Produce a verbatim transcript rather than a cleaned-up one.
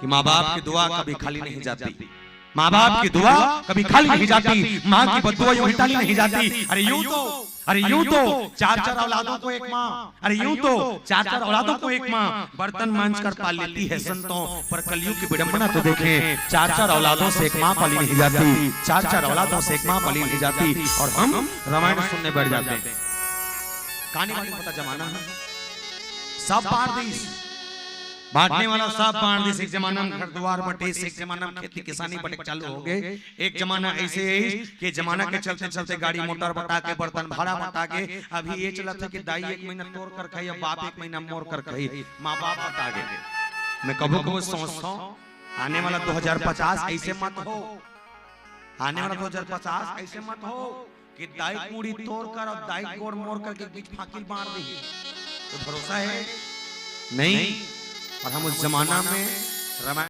कि माँ बाप की दुआ कभी खाली नहीं जाती, माँ बाप की दुआ कभी खाली नहीं जाती, माँ की बद्दुआ यूं ही टाली नहीं जाती। अरे यूं तो, अरे यूं तो चार चार औलादों को एक माँ, अरे यूं तो चार चार औलादों को एक माँ बर्तन मांज कर पाल लेती है संतों, पर कलयुग की विडंबना तो देखें, चार चार औलादों से एक माँ पाली नहीं जाती, चार चार औलादों से एक माँ पाली नहीं जाती। और हम रामायण सुनने बैठ जाते हैं। कहानी वाली पता जमाना है, सब बांट दीस, बांटने वाला सब बांट दीस। एक जमाना में घर दुआर बंटिस, एक जमाना में खेती किसानी बंटे चालू हो गए, एक जमाना ऐसे है कि जमाना के चलते चलते गाड़ी मोटर बंटा के, बर्तन भाड़ा बंटा के, अभी ये चलत है कि दाई एक महीना तोर कर खाई, अब बाप एक महीना मोर कर खाई, माँ बाप बंटा गए। मैं कभू कभू सोचता हूँ, आने वाला दो हज़ार पचास ऐसे मत हो, आने वाला दो हज़ार पचास ऐसे मत हो कि दाई पूड़ी तोर कर और दाई गोड़ मोर करके बीच फाकिल बांट दी, तो भरोसा है नहीं। और हम उस जमाना में रामायण